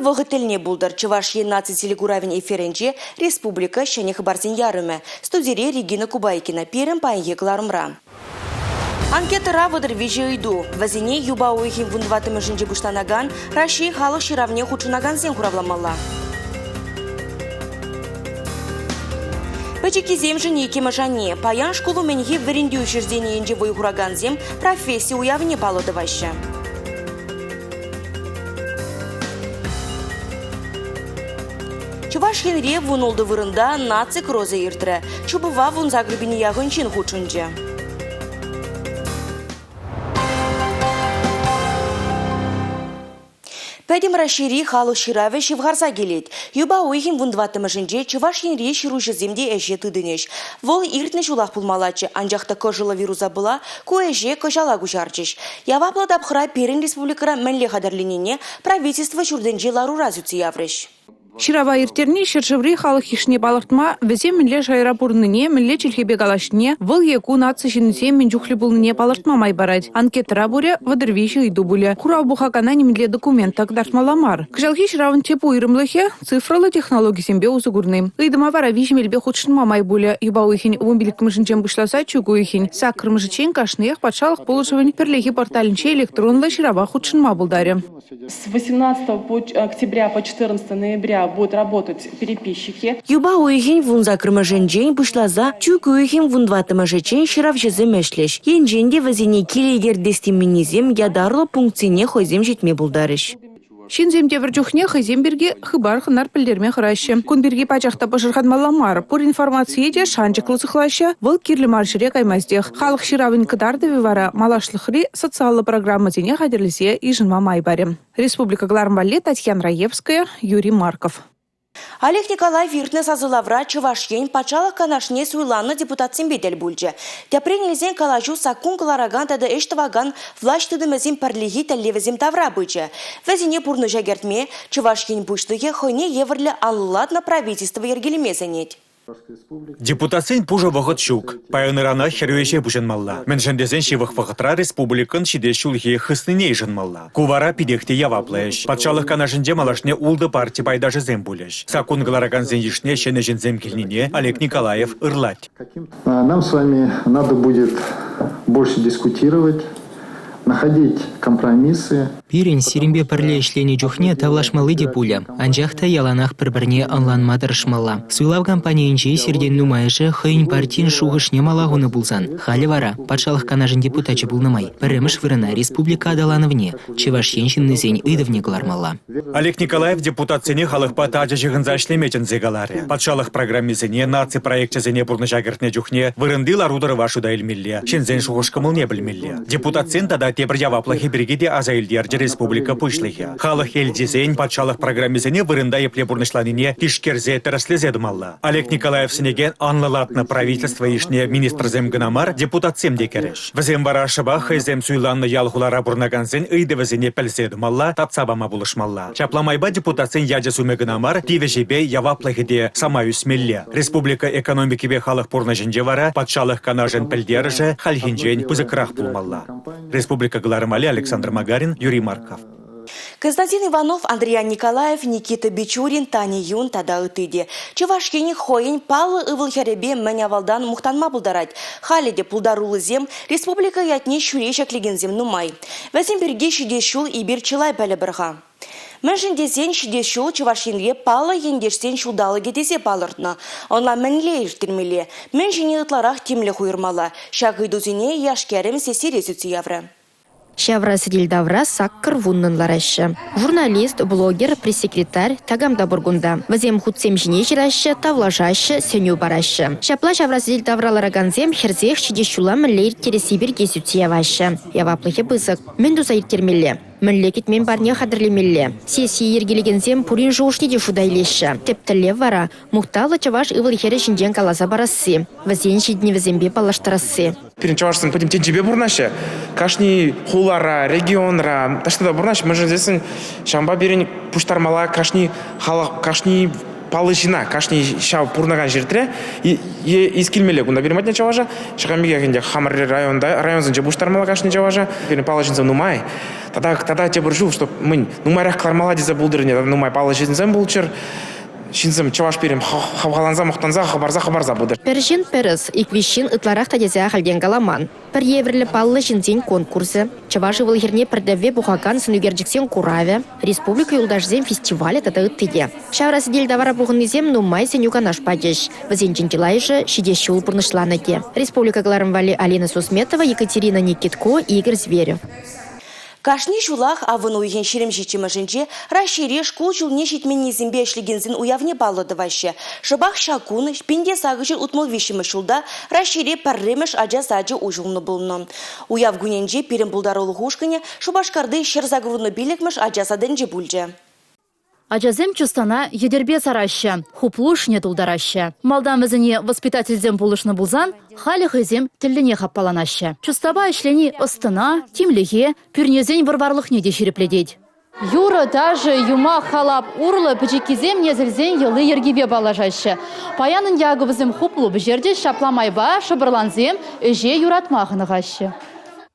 вӑхӑт тӗлне пултӑр. Чӑваш Ен наци телекуравӗн эфирӗнче республика ҫӗнӗ хыпарсен ярӑмӗ. Студире Регина Кубайкина пирӗн паянхи кӑларӑмра. Анкетӑра 33 ыйту. Вӗсене юпа уйӑхӗн 14-мӗшӗнче пуҫланакан Раҫҫей халӑх ҫыравне хутшӑнакансен хуравламалла. Пӗчӗккисемшӗн иккӗмӗш анне. Паян шкул умӗнхи вӗрентӳ учрежденийӗнче вӑй хуракансем професси уявне паллӑ тӑваҫҫӗ. Чӑваш Енре вунултӑ вырӑнта наци кросӗ иртрӗ. Чупӑва 18 пине яхӑн ҫын хутшӑнчӗ. Пӗтӗм Раҫҫейри халӑх ҫыравӗ ҫывхарса килет. Юпа уйӑхӗн вунтӑваттӑмӗшӗнче Чӑваш Енри ҫыруҫӑсем те ӗҫе тытӑнӗҫ. Вӑл иртнӗ ҫулах пулмаллаччӗ, анчах та кӑшӑллӑ вируса пула ку ӗҫе кӑҫала куҫарчӗҫ. Яваплӑ тапхӑра пирӗн республикӑра мӗнле хатӗрленине правительство ҫуртӗнчи ларура сӳтсе яврӗҫ. Ҫырава ирттерни ҫӗршыври халӑх йышне палӑртма, вӗсем мӗнле шайра пурӑннине, мӗнле чӗлхепе калаҫнине, вӑл е ку наци ҫыннисем мӗн чухлӗ пулнине палӑртма май парать. Анкетӑра пурӗ 33 ыйту пулӗ. Хурав пухакана нимӗнле документ та кӑтартмалла мар. Кӑҫалхи ҫыравӑн тӗп уйрӑмлӑхӗ – цифрӑллӑ технологисемпе усӑ курни. Ыйтӑма вара виҫӗ мелпе хутшӑнма май пулӗ. Юпа уйӑхӗн 15-мӗшӗнчен пуҫласа чӳк уйӑхӗн саккӑрмӗшӗччен кашниех патшалӑх пулӑшӑвӗн пӗрлехи порталӗнче электронлӑ ҫырава хутшӑнма пултарӗ. С 18 октября по 14 ноября будут работать переписчики. Юпа уйӑхӗн вунсаккӑрмӗшӗнчен пуҫласа чӳк уйӑхӗн вунтӑваттӑмӗшӗччен ҫыравҫӑсем ӗҫлӗҫ. Енчен те вӗсене киле кӗртес теменнисем ятарлӑ пунктсене хӑйсем ҫитме пултарӗҫ. Ҫынсем тепӗр чухне хӑйсем пирки хыпар-хӑнар пӗлтерме хӑраҫҫӗ. Кун пирки пачах та пӑшӑрханмалла мар. Пур информацие те шанчӑклӑ сыхлаҫҫӗ, вӑл кирлӗ мар ҫӗре каймастех. Халӑх ҫыравӗн кӑтартӑвӗ вара малашлӑхри социаллӑ программӑсене хатӗрлесе йышӑнма май парӗ. Республика кӑларӑм валли Татьяна Раевская, Юрий Марков. Олег Николаев иртнӗ сасӑлавра Чӑваш Ен Патшалӑх Канашне суйланнӑ депутатсемпе тӗл пулчӗ. Тӗпрен илсен калаҫу саккун кӑларакан тата ӗҫ тӑвакан влаҫ тытӑмӗсен пӗрлехи тӗллевӗсем тавра пычӗ. Вӗсене пурнӑҫа кӗртме Чӑваш Ен Пуҫлӑхӗ хӑйне евӗрлӗ анлӑлатнӑ правительство йӗркелеме сӗнет. Депутатсен пушӑ вӑхӑт ҫук. Паян-ыранах хӗрӳ ӗҫе пуҫӑнмалла. Мӗншӗн тесен ҫывӑх вӑхӑтра республикӑн ҫитес ҫулхи хыснине йышӑнмалла. Ку вара питех те яваплӑ ӗҫ. Патшалӑх Канашӗнче малашне ултӑ парти пайташӗсем пулӗҫ. Саккун кӑларакансен йышне ҫӗнӗ ҫынсем килнине Олег Николаев ырлать. Нам с вами надо будет больше дискутировать, находить компромиссы. Пирӗн сирӗнпе пӗрле ӗҫленӗ чухне тавлашмалли те пулӗ, анчах та яланах пӗр-пӗрне ӑнланма тӑрӑшмалла. Суйлав кампанийӗнче сиртен нумайӑшӗ хӑйӗн партин шухӑшне мала хунӑ пулсан, халӗ вара, Патшалӑх Канашӗн депутачӗ пулнӑ май, пӗрремӗш вырӑна республика аталанӑвне, Чӑваш Ен ҫыннисен ыйтӑвне кӑлармалла. Олег Николаев депутатсене халӑхпа тачӑ ҫыхӑнса ӗҫлеме чӗнсе каларӗ. Патшалӑх программисене, наци проекчӗсене пурнӑҫа кӗртнӗ чухне вырӑнти лару-тӑрӑва шута илмелле, ҫынсен шухӑш-кӑмӑлне пӗлмелле. Депутатсен тата тепӗр яваплӑхӗ пирки те аса илтерчӗ республика Пуҫлӑхӗ. Халӑх элчисен патшалӑх программисене вырӑнта епле пурнӑҫланине тишкерсе тӗрӗслесе тӑмалла. Олег Николаев сӗнекен анлӑлатнӑ правительство йышне министрсем кӑна мар, депутатсем те кӗрӗҫ. Вӗсем вара шӑпах хӑйсем суйланнӑ ял-хулара пурӑнакансен ыйтӑвӗсене пӗлсе тӑмалла, татса пама пулӑшмалла. Ҫапла майпа депутатсен ячӗ-сумӗ кӑна мар, тивӗҫӗпе яваплӑхӗ те самай ӳсмелле. Республика экономикипе халӑх пурнӑҫӗнче вара Патшалӑх Канашӗн пӗлтерӗшӗ хальхинчен пысӑкрах пулмалла. Республика кӑларӑмали Александр Магарин, Юрий Марков. Константин Иванов, Андриян Николаев, Никита Бичурин, Таня Юн тата ытти те. Чӑваш Ен хӑйӗн паллӑ ывӑл-хӗрӗпе мӗн авалтан мухтанма пултарать. Халӗ те пултаруллисем, республика ятне ҫӳре ҫӗклекенсем нумай. Вӗсем пирки ҫитес ҫул эпир чылай пӗлӗпӗр-ха. Мӗншӗн тесен ҫитес ҫул Чӑваш Енре паллӑ ентешсен ҫулталӑкӗ тесе палӑртнӑ. Ӑна мӗнле ирттермелле, мӗн ҫине ытларах тимлӗх уйӑрмалла? Ҫак ыйтусене яш-кӗрӗм сессире сӳтсе яврӗ. Ҫавра сӗтел тавра саккӑр вуннӑн лараҫҫӗ. Журналист, блогер, пресс-секретарь такам та пур кунта. Вӗсем хутсем ҫине ҫыраҫҫӗ, тавлашаҫҫӗ, сӗнӳ параҫҫӗ. Ҫапла ҫавра сӗтел тавра ларакансем хӗрсех ҫитес ҫула мӗнле ирттересси пирки сӳтсе яваҫҫӗ. Яваплӑхӗ пысӑк. Мӗн туса ирттермелле? Мӗнле кӗтмен парне хатӗрлемелле? Сессие йӗркелекенсем пурин шухӑшне те шута илеҫҫӗ. Тӗп тӗллев вара – мухтавлӑ чӑваш ывӑл-хӗрӗ ҫинчен каласа парасси, вӗсен ҫитӗнӗвӗсемпе паллаштарасси. Пирӗн чӑвашсем пӗтӗм тӗнчипе пурӑнаҫҫӗ. Кашни хулара, регионра, таҫта та пурӑнаҫҫӗ. Мӗншӗн тесен ҫавӑнпа пирӗн пуҫтармалла кашни халӑх, кашни паллӑ ҫынна кашни ҫав пурӑнакан ҫӗртре ис килмелле кунта пирӗн патне чӑваша. Ҫакӑн пекех ӗнтӗ хамӑр районта районсенче пуҫтармалла кашни чӑваша. Пирӗн паллӑ ҫынсем нумай. Тата тата тепӗр ҫул, чтоб мӗн нумайрах кӑлармалла тесе пултӑр ӗнтӗ, нумай паллӑ ҫынсем пулччӑр. Ҫынсем чӑваш пирӗн хавхаланса, мухтанса, хӑпарса, хӑпарса пытӑр. Пӗр ҫын пӗрӗс, ик-виҫ ҫын ытларах та тесе ахальтен каламан. Пӗр евӗрлӗ паллӑ ҫынсен конкурсӗ, чӑваш ывӑл-хӗрне пӗр тӗвве пухакан сӑнӳкерчӗксен куравӗ, республика юлташӗсен фестивалӗ тата ытти те. Ҫавра сӗтел тавра пухӑннисем нумай сӗнӳ-канаш пачӗҫ. Вӗсенчен чылайӑшӗ ҫитес ҫул пурнӑҫланӑ те. Республика кӑларӑм валли Алина Сусметова, Екатерина Никитко, Игорь Зверев. Кашни ҫулах авӑн уйӑхӗн 27-мӗшӗнче Раҫҫейре шкул ҫулне ҫитменнисемпе ӗҫлекенсен уявне паллӑ тӑваҫҫӗ. Шӑпах ҫак кун 1863-мӗш ҫулта Раҫҫейре пӗрремӗш ача сачӗ уҫӑлнӑ пулнӑ. Уяв кунӗнче пирӗн пултарулӑх ушкӑнӗ Шупашкарти 185-мӗш ача садӗнче пулчӗ. Ачасем чустана йӗтӗрпе сараҫҫӗ, хуплу ӑшне тултараҫҫӗ. Малтан вӗсене воспитательсем пулӑшнӑ пулсан, халӗ хӑйсем тӗллӗнех аппаланаҫҫӗ. Чустапа ӗҫлени ӑс-тӑна, тимлӗхе, пӳрнесен вӑр-варлӑхне те ҫирӗплетет. Юрӑ, ташӑ, юмах, халап урлӑ пӗчӗккисем несӗлсен йӑли-йӗркипе паллашаҫҫӗ. Паян ӗнтӗ акӑ вӗсем хуплу пӗҫерчӗҫ, ҫапла майпа шӑпӑрлансем ӗҫе юратма хӑнӑхаҫҫӗ.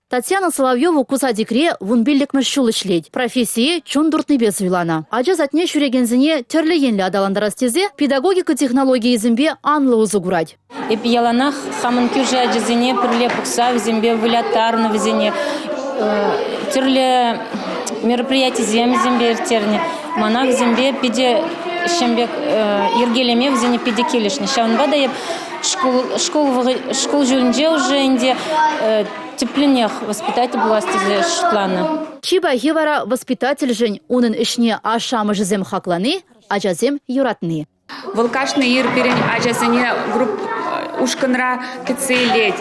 Татьяна Соловьева ку садикре 15-мӗш ҫул ӗҫлет. Профессие чун туртнипе суйланӑ. Ача садне ҫӳрекенсене тӗрлӗ енлӗ аталантарас тесе педагогика технологийӗсемпе анлӑ усӑ курать. Эп яланах хамӑн кӳршӗ ачасене пӗрле пухса вӗсемпе выляттарнӑ вӗсене, тӗрлӗ мероприятисем вӗсемпе ирттернӗ. Мана вӗсемпе питӗ ҫем пек йӗркелеме вӗсене питӗ килӗшнӗ. Ҫавӑнпа та эп шкул, шкул, шкул ҫулӗнче уже ӗнтӗ тӗплӗнех воспитатель пулас тесе шутланӑ. Чи пахи вара воспитательшӗн унӑн ӗҫне ашшӗ-амӑшӗсем хаклани, ачасем юратни. Вӑл кашни ир пирӗн ачасене групп ушкӑнра кӗтсе илет,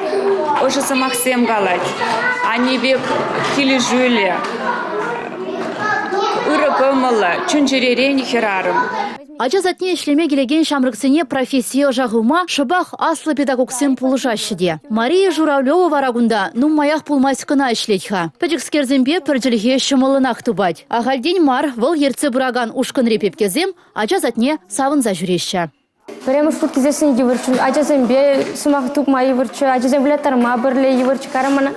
ӑшӑ сӑмахсем калать. Анне пек килӗшӳллӗ, ырӑ кӑмӑллӑ, чун-чӗререн хӗрарӑм. Ача садне ӗҫлеме килекен ҫамрӑксене профессие ӑша хывма шӑпах аслӑ педагогсем пулӑшаҫҫӗ те. Мария Журавлева вара кунта нумаях пулмасть кӑна ӗҫлет-ха. Пӗчӗкскерсемпе пӗр чӗлхе ҫӑмӑллӑнах тупать. Ахальтен мар вӑл ертсе пыракан ушкӑнри пепкесем ача садне савӑнса ҫӳреҫҫӗ. Пӗрремӗш хут килсессӗн йывӑрччӗ. Ачасемпе сӑмах тупма йывӑрччӗ, ачасем выляттарма пӗрле йывӑрччӗ. Кайран мана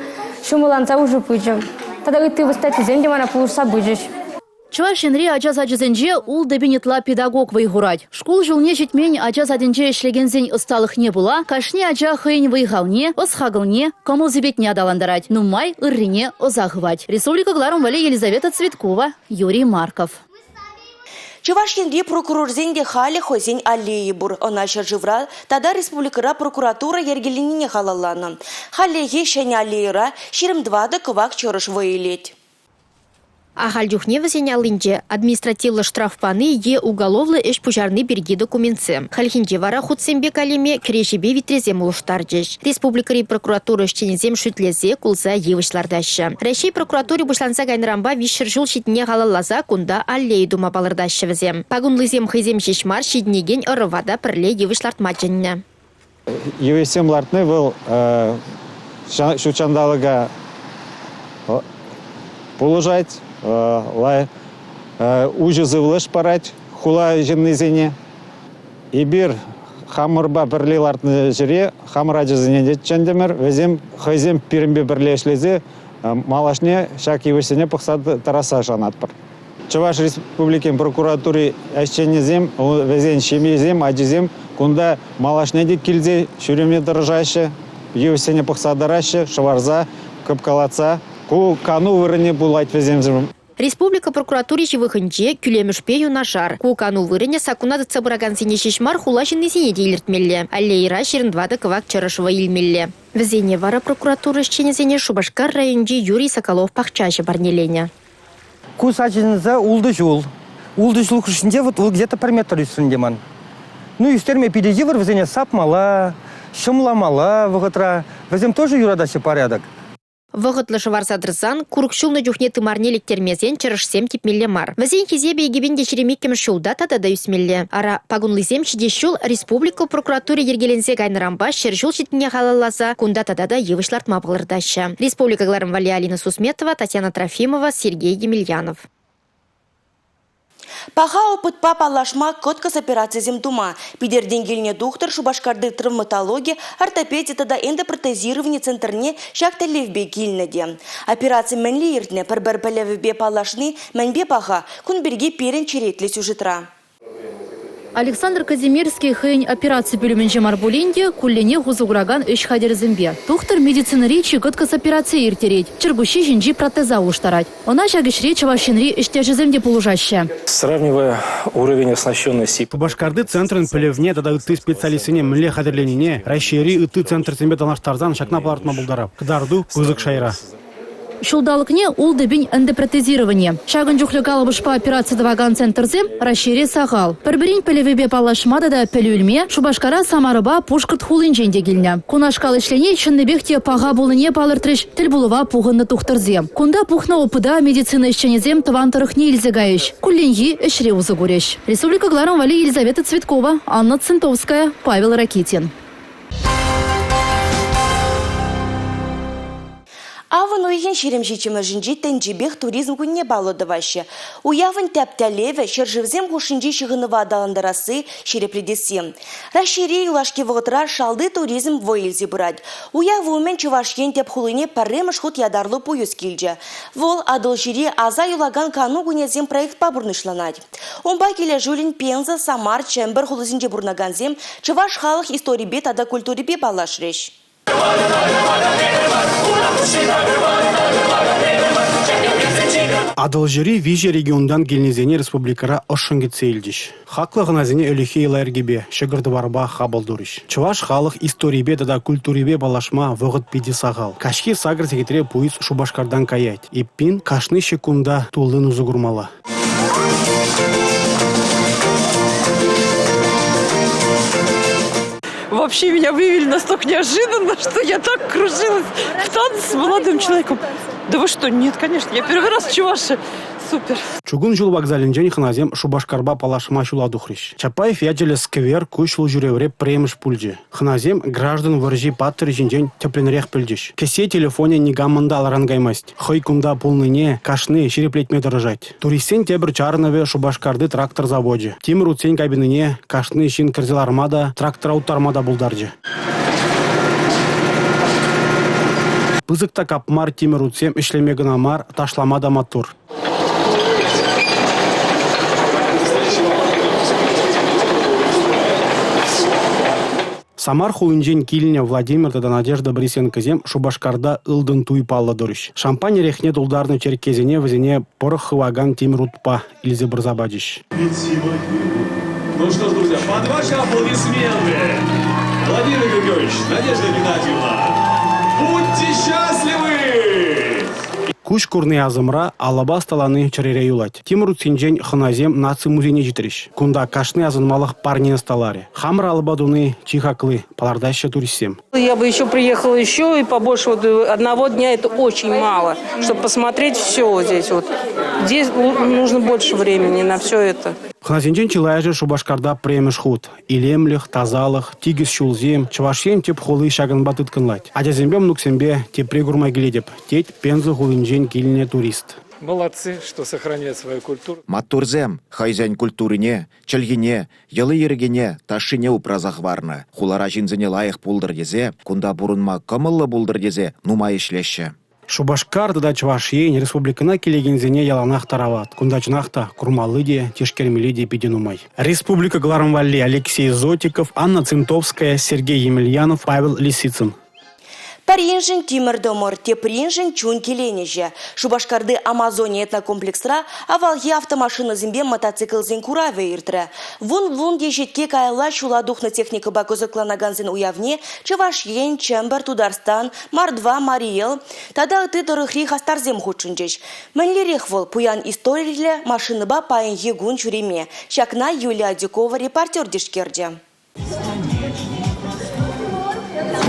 ҫӑмӑлланса уже пычӗ. Тата ытти воспитательсем те мана пулӑшса пычӗҫ. Чӑваш Енри ача сачӗсенче 6000 ытла педагог вӑй хурать. Шкул ҫулне ҫитмен ача садӗнче ӗҫлекенсен ӑсталӑхне пула кашни ача хӑйӗн вӑй-халне, ӑс-хакӑлне, кӑмӑл-сипетне аталантарать, нумай ыррине ӑса хывать. Республика кӑларӑм валли Елизавета Цветкова, Юрий Марков. Чӑваш Енри прокурорсен те халӗ хӑйсен аллейи пур. Ӑна ҫӗршывра тата республикӑра прокуратура йӗркеленине халалланӑ. Хальлӗхе ҫӗнӗ аллейӑра 24 кӑвак чӑрӑш вӑй илет. Ахаль чухне вӗсен аллинче административлӑ штраф пани е уголовлӑ ӗҫ пуҫарни пирки документсем. Хальхинче вара хутсемпе калеме кӗреҫепе витресем улӑштарчӗҫ. Республикӑри прокуратура ӗҫченӗсем шӳтлесе, кулса йывӑҫ лартаҫҫӗ. Раҫҫей прокуратури пуҫланса кайнӑранпа 300 ҫул ҫитнине халалласа кунта аллея тума палӑртаҫҫӗ вӗсем. Пакунлисем хӑйсем ҫеҫ мар, ҫитӗнекен ӑрӑва та пӗрле йывӑҫ лартма чӗннӗ. Йывӑҫсем лартни вӑл ҫут ҫанталӑка пулӑшать, уҫӑ сывлӑш парать хула ҫыннисене. Эпир хамӑрпа пӗрле лартнӑ ҫӗре хамӑр ачасене те чӗнтӗмӗр. Вӗсем хӑйсем пирӗнпе пӗрле ӗҫлесе малашне ҫак йывӑҫсене пӑхса тӑрасса шанатпӑр. Чӑваш Республикин прокуратури ӗҫченӗсем, вӗсен ҫемйисем, ачисем кунта малашне те килсе ҫӳреме тӑрӑшаҫҫӗ, йывӑҫсене пӑхса тӑраҫҫӗ, шӑварса, кӑпкалатса. Ку кану вырӑнӗ пулать вӗсемшӗн. Республика прокуратури ҫывӑхӗнче кӳлемӗшпе юнашар. Ку кану вырӑнӗ саккуна тытса пыракансене ҫеҫ мар, хула ҫыннисене те илӗртмелле. Аллейӑра 24 кӑвак чӑрӑш вӑй илмелле. Вӗсене вара прокуратура ӗҫченӗсене Шупашкар районӗнчи Юрий Соколов пахчаҫӑ парнеленӗ. Ку сачӗнсе ултӑ ҫул. Ултӑ ҫул хушшинче вот вӑл где-то пӗр метр ӳсрӗн те ман. Ну, ӳстерме питӗ йывӑр, вӗсене сапмалла, ҫӑмламалла вӑхӑтра. Вӗсем тоже юратаҫҫӗ порядок. Вӑхӑтлӑ шӑварса тӑрсан, курӑк ҫулнӑ чухне тымарне лектермесен чӑрӑшсем типмелле мар. Вӗсен хисепӗ 2022-мӗш ҫулта тата та ӳсмелле. Ара, пакунлисем ҫитес ҫул республика прокуратури йӗркеленсе кайнӑранпа 100 ҫул ҫитнине халалласа кунта тата та йывӑҫ лартма палӑртаҫҫӗ. Республика кӑларӑм валли Алина Сусметова, Татьяна Трофимова, Сергей Емельянов. Паха опытпа паллашма кӑткӑс операцисем тума. Питӗртен килнӗ тухтӑр Шупашкарти травматологи, ортопеди тата эндопротезировани центрне ҫак тӗллевпе килнӗ те. Операци мӗнле иртнӗ, пӗр-пӗр пӗлӗвӗпе паллашни мӗнпе паха? Кун пирки пирӗн черетлӗ сюжетра. Александр Казимирский хӑйӗн операци пӳлӗмӗнче мар пулин те кулленех усӑ куракан ӗҫ хатӗрӗсемпе. Тухтӑр медицинӑри чи кӑткӑс операцие ирттерет, чӗркуҫҫи ҫинчи протеза улӑштарать. Ӑна ҫак ӗҫре Чӑваш Енри ӗҫтешӗсем те пулӑшаҫҫӗ. Сравнивая уровень оснащенности. Шупашкарти центрӑн пӗлӗвне тата ытти специалистсене мӗнле хатӗрленине Раҫҫейри ытти центрсемпе танлаштарсан ҫакна палӑртма пултарап. Кӑтарту пысӑк шайра. Ҫулталӑкне 6000 эндопротезировани. Ҫакӑн чухлӗ калӑпӑшпа операци тӑвакан центрсем Раҫҫейре сахал. Пӗр-пӗрин пӗлӗвӗпе паллашма тата пӗлӳ илме Шупашкара Самарӑпа Пушкӑрт хулинчен те килнӗ. Кунашкал ӗҫлени чӑннипех те паха пулнине палӑртрӗҫ тӗл пулӑва пухӑннӑ тухтӑрсем. Кунта пухнӑ опыта медицина ӗҫченӗсем тӑван тӑрӑхне илсе кайӗҫ, кулленхи ӗҫре усӑ курӗҫ. Республика кӑларӑм валли Елизавета Цветкова, Анна Центовская, Павел Ракитин. Авӑн уйӑхӗн 27-мӗшӗнче тӗнчипех туризм кунне паллӑ тӑваҫҫӗ. Уявӑн тӗп тӗллевӗ – ҫӗршывсем хушшинчи ҫыхӑнӑва аталантарасси, ҫирӗплетесси. Раҫҫейре юлашки вӑхӑтра шалти туризм вӑй илсе пырать. Уяв умӗн Чӑваш Ен тӗп хулине пӗрремӗш хут ятарлӑ пуйӑс килчӗ. Вӑл Атӑлҫире аса юлакан кану кунӗсем проектпа пурнӑҫланать. Унпа килӗшӳллӗн Пенза, Самар, Чӗмпӗр хулисенче пурӑнакансем чӑваш халӑх историпе тата культурипе паллашрӗҫ. Атӑлҫири виҫӗ регионтан килнисене республикӑра ӑшшӑн кӗтсе илчӗҫ. Хаклӑ хӑнасене ӗлӗкхи йӑла-йӗркепе, ҫӑкӑр-тӑварпа хапӑл турӗҫ. Чӑваш халӑх историйӗпе тата культурипе паллашма вӑхӑт питӗ сахал. Каҫхи сакӑр сехетре пуйӑс Шупашкартан каять. Эппин, кашни ҫеккунта туллин усӑ курмалла. Вообще меня вывели настолько неожиданно, что я так кружилась в танце с молодым человеком. Да вы что? Нет, конечно, я первый раз в Чувашии. Супер. Чукун ҫул вокзалӗнчен хӑнасем Шупашкарпа паллашма ҫула тухрӗҫ. Чапаев ячӗллӗ сквер ку ҫул ҫӳревре пӗрремӗш пулчӗ. Хӑнасем граждан вӑрҫи паттӑрӗ ҫинчен тӗплӗнрех пӗлчӗҫ. Кӗсье телефонӗ никамӑн та алран каймасть. Хӑй кунта пулнине кашни ҫирӗплетме тӑрӑшать. Туристсен тепӗр чарӑнӑвӗ Шупашкарти трактор завочӗ. Тимӗр утсен кабинине кашни ҫын кӗрсе ларма та, трактора уттарма та пултарчӗ. Пысӑк та капмар тимӗр утсем ӗҫлеме кӑна мар, ташлама та маттур. Самар хулинчен килнӗ Владимир тата Надежда Борисенкосем Шупашкарта ылтӑн туй паллӑ турӗҫ. Шампань эрехне тултарнӑ черккесене вӗсене пӑрӑх хывакан тимӗр утпа илсе пырса пачӗҫ. Ну что ж, друзья, под ваши аплодисменты. Владимир Григорьевич, Надежда Геннадьевна, будьте счастливы! Куҫ курни асӑмра, алӑпа ӑсталани чӗрере юлать. Тимӗр утсенчен хӑнасем наци музейне ҫитрӗҫ. Кунта кашни асӑнмалӑх парне ӑсталарӗ. Хамӑр алӑпа туни чи хакли, палӑртаҫҫӗ туристсем. Я бы еще приехала еще и побольше. Вот одного дня это очень мало, чтобы посмотреть все здесь. Вот. Здесь нужно больше времени на все это. Хӑнасенчен чылайӑшӗ Шупашкарта пӗрремӗш хут. Илемлӗх, тасалӑх, тикӗс ҫулсем Чӑваш Ен тӗп хули ҫакӑнпа тыткӑнлать. Ачасемпе мӑнуксемпе тепре курма килетӗп, тет Пенза хулинчен килнӗ турист. Молодцы, что сохраняют свою культуру. Маттурсем хӑйсен культурине, чӗлхине, йӑли-йӗркине, ташшине упраса хӑварнӑ. Хулара ҫынсене лайӑх пултӑр тесе, кунта пурӑнма кӑмӑллӑ пултӑр тесе нумай ӗҫлеҫҫӗ. Шупашкар тата Чӑваш Ен республикӑна килекенсене яланах тарават. Кунта чӑнах та курмалли те, тишкермелли те питӗ нумай. Республика кӑларӑм валли Алексей Зотиков, Анна Цинтовская, Сергей Емельянов, Павел Лисицын. Пӗриншӗн тимӗр-тӑмӑр, теприншӗн чун киленӗҫӗ. Шупашкарти «Амазония» этнокомплексра авалхи автомашинӑсемпе мотоциклсен куравӗ иртрӗ. Вун-вун теҫетке каялла ҫула тухнӑ техникӑпа кӑсӑкланакансен уявне Чӑваш Ен, Чӗмпӗр, Тутарстан, Мордва, Мари Эл тата ытти тӑрӑхри хастарсем хутшӑнчӗҫ. Мӗнлерех вӑл пуян историллӗ машинӑпа паянхи кун ҫӳреме? Ҫакна Юлия Адюкова репортер тишкерчӗ.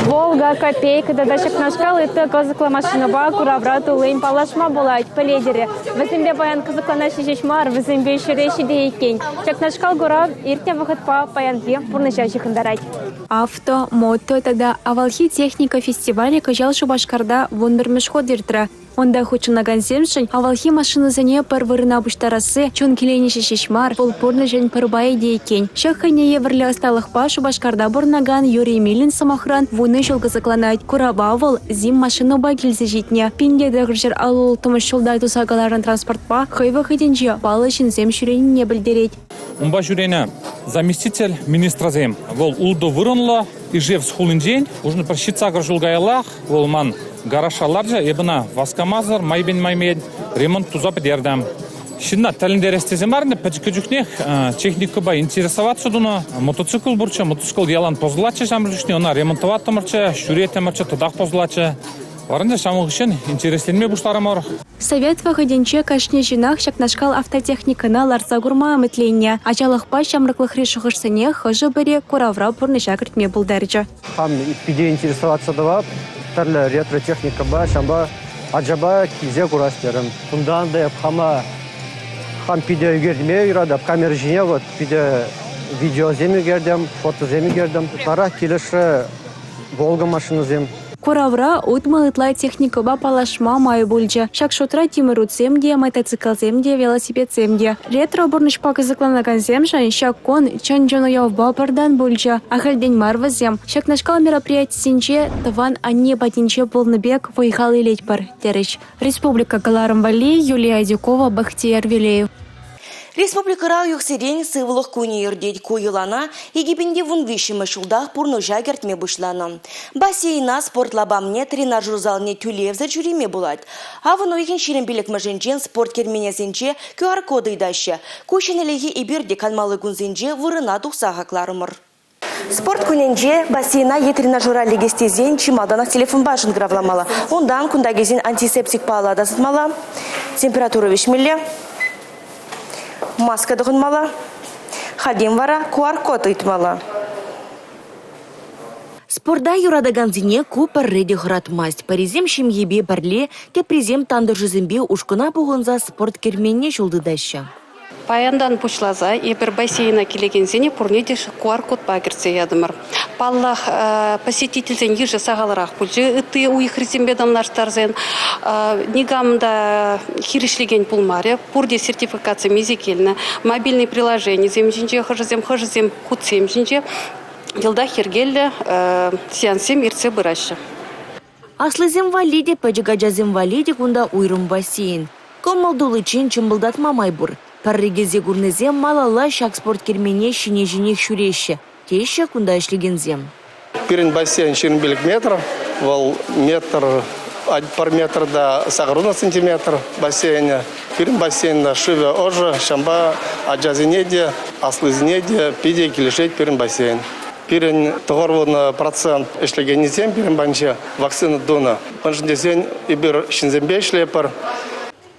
Волга, Копейка тата ҫакнашкал ытти кӑсӑклӑ машинӑпа куравра туллин паллашма пулать, пӗлетӗр-и. Вӗсемпе паян кӑсӑкланаҫҫӗ ҫеҫ мар, вӗсемпе ҫӗре ҫитет иккен. Ҫакнашкал курав иртнӗ вӑхӑтпа паянхи пурнӑҫа ҫыхӑнтарать. Авто, мото тата авалхи техника фестивалӗ кӑҫал Шупашкарта 11-мӗш хут иртрӗ. Унта хутшӑнакансемшӗн авалхи машинӑсене пӗр вырӑна пуҫтарасси чун киленӗҫӗ ҫеҫ мар, вӑл пурнӑҫӑн пӗр пайӗ те иккен. Ҫак хӑйне евӗрлӗ ӑсталӑхпа Шупашкарта пурӑнакан Юрий Миллин, сӑмахран, вунӑ ҫул кӑсӑкланать. Курава вӑл ЗИМ машинӑпа килсе ҫитнӗ. 1956 ҫулта туса кӑларнӑ транспортпа хӑй вӑхӑтӗнче паллӑ ҫынсем ҫӳренине пӗлтерет. Унпа ҫӳренӗ заместитель министрсем. Вӑл ултӑ вырӑнлӑ Ижевск хулинчен. Уже пӗр ҫитсакӑр ҫул каяллах вӑл ман гаражра ларчӗ. Эп ӑна васкамасӑр майӗпен-майӗпен ремонт туса пӗтертӗм. Ҫынна тӗлӗнтерес тесе мар ӗнтӗ, пӗчӗккӗ чухнех техникӑпа интересоваться тунӑ. Мотоцикл пурччӗ, мотоцикл ялан пӑсӑлатчӗ ҫамрӑк чухне, ӑна ремонтоваттӑмӑрччӗ, ҫӳреттӗмӗрччӗ, тӑтах пӑсӑлатчӗ. Вара ӗнтӗ ҫавӑн хыҫҫӑн интересленме пуҫларӑмӑр. Совет вӑхӑтӗнче кашни ҫынах ҫакнашкал автотехникӑна ларса курма ӗмӗтленнӗ. Ачалӑхпа ҫамрӑклӑхри шухӑшсене хӑшӗ-пӗри куравра пурнӑҫа кӗртме пултарчӗ. Хам питӗ интересоваться тӑвап тӗрлӗ ретро-техникӑпа, ҫавӑнпа ачапа килсе курас терӗм. Кунтан та эп хама хам питӗ ӳкерме юратап. Камера ҫине вот питӗ видеосем ӳкертӗм, фотосем ӳкертӗм. Ытларах килӗшрӗ «Волга» машинӑсем. Куравра 60 ытла техникӑпа паллашма май пулчӗ. Ҫак шутра тимӗр утсем те, мотоциклсем те, велосипедсем те. Ретро-пурнӑҫпа кӑсӑкланакансемшӗн ҫак кун чӑн-чӑн уявпа пӗртан пулчӗ. Ахальтен мар вӗсем ҫакнашкал мероприятисенче тӑван анне патӗнче пулнӑ пек вӑй-хал илетпӗр, терӗҫ. Республика кӑларӑм валли Юлия Адюкова, Бахтияр Велеев. Республикӑра уйӑхсерен сывлӑх кунӗ иртет. Ку йӑлана 2013-мӗш ҫултах пурнӑҫа кӗртме пуҫланӑ. Бассейна, спорт лапамне, тренажер залне тӳлевсӗр ҫӳреме пулать. Авӑн уйӑхӗн 25-мӗшӗнчен спорт керменӗсенче QR-код ыйтаҫҫӗ. Ку ҫӗнӗлӗхе эпир те канмалли кунсенче вырӑна тухса хакларӑмӑр. Спорт кунӗнче бассейна е тренажера лекес тесен чи малтанах телефонпа шӑнкӑравламалла. Унтан кунта килсен антисептикпа алла тасатмалла, температура виҫмелле, маска тӑхӑнмалла, хальтен вара QR-код ыйтмалла. Спорта юратакансене ку пӗрре те хӑратмасть. Пӗрисем ҫемьепе пӗрле, теприсем тантӑшӗсемпе ушкӑна пухӑнса спорт керменне ҫул тытаҫҫӗ. Паянтан пуҫласа эпир бассейна килекенсене пурне те QR-кодпа кӗртсе ятӑмӑр. Паллах, посетительсен йышӗ сахалрах пулчӗ ытти уйӑхрисемпе танлаштарсан. Никам та хирӗҫлекен пулмарӗ. Пурте сертификатсем илсе килнӗ. Мобильный приложенисем ҫинче хӑшӗсем, хӑшӗсем хутсем ҫинче йӑлтах йӗркеллӗ сеанссем иртсе пыраҫҫӗ. Аслисем валли те, пӗчӗк ачасем валли те кунта уйрӑм бассейн. Кӑмӑл туличчен чӑмпӑлтатма май пур. Пӗрре килсе курнисем малалла ҫак спорт керменне ҫине-ҫинех ҫӳреҫҫӗ, теҫҫӗ кунта ӗҫлекенсем. Пирӗн бассейн 25 метр, вӑл метр, пӗр метр та 80 сантиметр бассейнӗ. Пирӗн бассейнта шывӗ ӑшӑ, ҫавӑнпа ачасене те, аслисене те питӗ килӗшет пирӗн бассейн. Пирӗн 90% ӗҫлекеннисем пирӗн патӗнче вакцина тунӑ. Мӗншӗн тесен эпир ҫынсемпе ӗҫлетпӗр.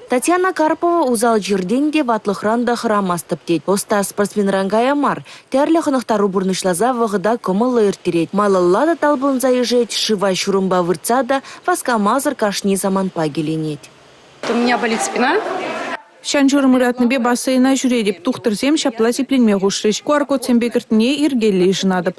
Татьяна Карпова усал чиртен те, ватлӑхран та хӑрамастӑп тет. Ӑста спортсменран кая мар. Тӗрлӗ хӑнӑхтару пурнӑҫласа вӑхӑта кӑмӑллӑ ирттерет. Малалла та талпӑнса ишет, шыва ҫурӑмпа выртса та васкамасӑр кашни самантпа киленет. У меня болит спина. Ҫан-ҫурӑм ыратнипе бассейна ҫӳретӗп. Тухтӑрсем ҫапла сипленме хушрӗҫ. QR-кодсемпе кӗртнине йӗркеллӗ йышӑнатӑп.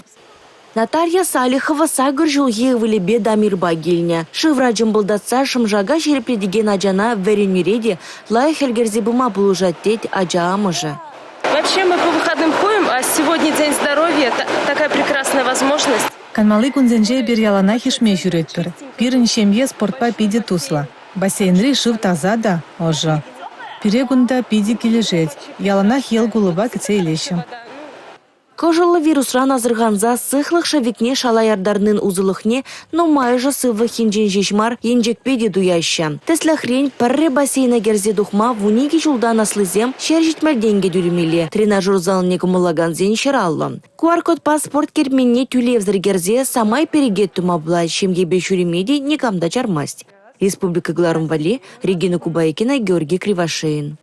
Наталья Салихова сакӑр ҫулхи ывӑлӗпе Дамирпа килнӗ. Шывра чӑмпӑлтатса шӑмшака ҫирӗплетекен ачана вӗренӳре те лайӑх ӗлкӗрсе пыма пулӑшать, тет ача амӑшӗ. Вообще мы по выходным ходим, а сегодня день здоровья, такая прекрасная возможность. Канмалли кунсенче эпир яланах ишме ҫӳретпӗр. Пирӗн ҫемье спортпа питӗ туслӑ. Бассейнри шыв таса та ӑшӑ. Пире кунта питӗ килӗшет. Яланах йӑл кулӑпа кӗтсе илеҫҫӗ. Кӑшӑллӑ вирусран асӑрханса сыхлӑх шӗвекне шала яртарнин усӑлӑхне нумайӑшӗ сывлӑх енчен ҫеҫ мар, енчӗкпе те туяҫҫӗ. Тӗслӗхрен, пӗрре бассейна кӗрсе тухма 12 ҫултан аслисем 170 тенкӗ тӳлемелле, тренажер залне кӑмӑллакансен 150. QR-кодпа спорт керменне тӳлевсӗр кӗрсе самай перекет тума пулать, ҫемьепе ҫӳреме те никам та чармасть. Республика кӑларӑм валли Регина Кубайкина, Георгий Кривошеин.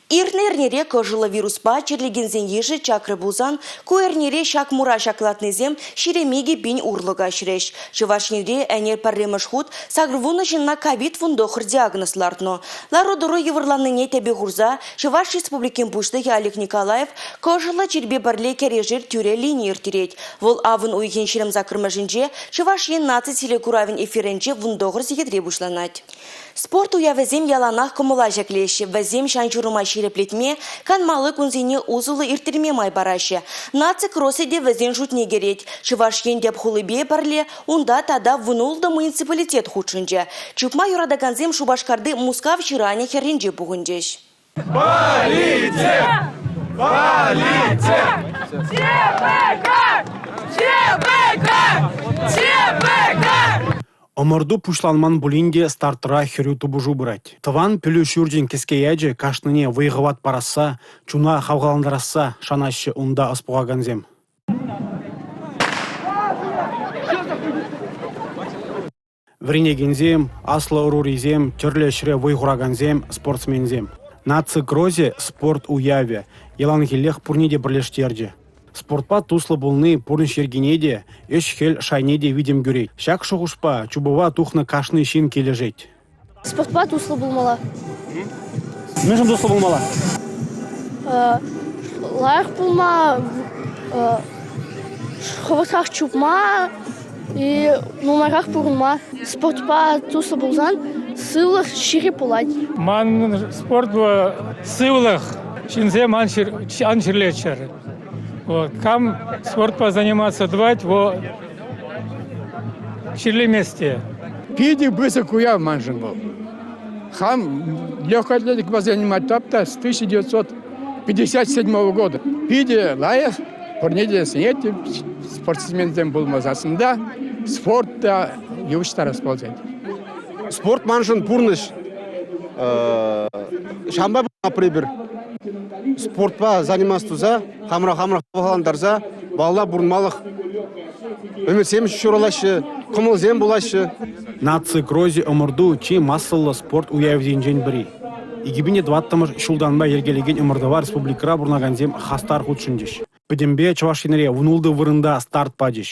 Иртнӗ эрнере кӑшӑллӑ вируспа чирлекенсен йышӗ чакрӗ пулсан, ку эрнере ҫак мура ҫаклатнисем 22 пин урлӑ каҫрӗҫ. Чӑваш Енре ӗнер пӗрремӗш хут 80 ҫынна ковид-19 диагноз лартнӑ. Лару-тӑру йывӑрланнине тӗпе хурса Чӑваш Республикин Пуҫлӑхӗ Олег Николаев кӑшӑллӑ чирпе пӗрле кӗрешер тӳре лини ирттерет. Вӑл авӑн уйӑхӗн 28-мӗшӗнче Чӑваш Ен наци телекуравӗн эфирӗнче 19 сехетре пуҫланать. Спорт уявӗсем яланах кӑмӑла ҫӗклеҫҫӗ. Вӗсем ҫан-ҫурӑма ҫирӗплетме, канмалли кунсене усӑллӑ ирттерме май параҫҫӗ. Наци кросӗ те вӗсен шутне кӗрет. Чӑваш Ен тӗп хулипе пӗрле унта тата 16 муниципалитет хутшӑнчӗ. Чупма юратакансем Шупашкарти Мускав ҫыранӗ хӗрринче пухӑнчӗҫ. Политех! Политех! ЧПК! ЧПК! ЧПК! Ӑмӑрту пуҫланман пулин те стартра хӗрӳ тупӑшу пырать. Тӑван пӗлӳ ҫурчӗн кӗске ячӗ кашнине вӑй-хӑват парасса, чуна хавхалантарасса шанаҫҫӗ унта ӑс пухакансем. Вӗренекенсем, аслӑ ӑрурисем, тӗрлӗ ӗҫре вӑй хуракансем, спортсменсем. Наци кросӗ – спорт уявӗ. Яланхиллех пурне те пӗрлештерчӗ. Спортпа туслӑ пулни пурнӑҫ йӗркине те, ӗҫ-хӗл шайне те витӗм кӳрет. Ҫак шухӑшпа чупӑва тухнӑ кашни ҫын килӗшет. Спортпа туслӑ пулмалла. Мӗншӗн туслӑ пулмалла? Лайӑх пулма, хӑвӑртрах чупма и нумайрах пурӑнма. Спортпа туслӑ пулсан сывлӑх ҫирӗп пулать. Манӑн спорт сывлӑх. Ҫынсем ан чирлеччӗр. Вот. Кам спортпа заниматься тӑвать, вӑл чирлемест те. Питӗ пысӑк уяв маншӑн вӑл. Хам легкой атлетикӑпа заниматься та с 1957 года. Питӗ лайӑх, пурне те сӗнетӗп, спортсменсем пулмасассӑн та спорт та йывӑҫтарас пулать. Спорт маншӑн пурнӑҫ. Ҫавӑнпа эпир спортпа заниматься туса хамӑра хамӑр хавхалантарса валла пурӑнмалӑх ӗмӗтсем ҫуралаҫҫӗ, кӑмӑлсем пулаҫҫӗ. Наци кросӗ ӑмӑрту чи массӑллӑ спорт уявӗсенчен пӗри. 2004-мӗш ҫултанпа йӗркелекен ӑмӑртӑва республикӑра пурӑнакансем хастар хутшӑнчӗҫ. Пӗтӗмпе Чӑваш Енре 16 вырӑнта старт пачӗҫ.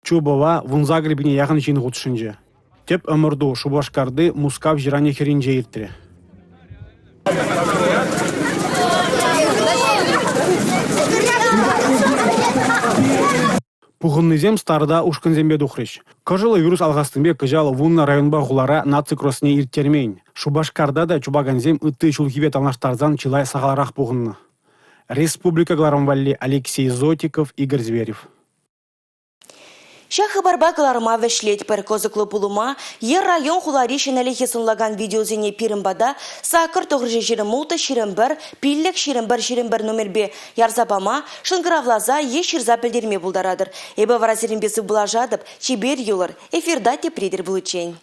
Чупӑва 18 пине яхӑн ҫын хутшӑнчӗ. Тӗп ӑмӑрту Шупашкарти Мускав ҫыранӗ хӗрринче иртрӗ. Пухӑннисем старта ушкӑнсемпе тухрӗҫ. Кӑшӑллӑ вирус алхаснипе кӑҫал 10 районпа хулара наци кросне ирттермен. Шупашкарта та чупакансем ытти ҫулхипе танлаштарсан чылай сахалрах пухӑннӑ. Республика кӑларӑм валли Алексей Зотиков, Игорь Зверев. Ҫак хыпарпа кӑларӑма вӗҫлетпӗр. Кӑсӑклӑ пулӑма е район-хулари ҫӗнӗлӗхе сӑнлакан видеосене пирӗн пата 8 926 21 5 21 21 номерпе ярса пама, шӑнкӑравласа е ҫырса пӗлтерме пултаратӑр. Эпӗ вара сирӗнпе сывпуллашатӑп. Чипер юлӑр. Эфирта тепре тӗл пуличчен.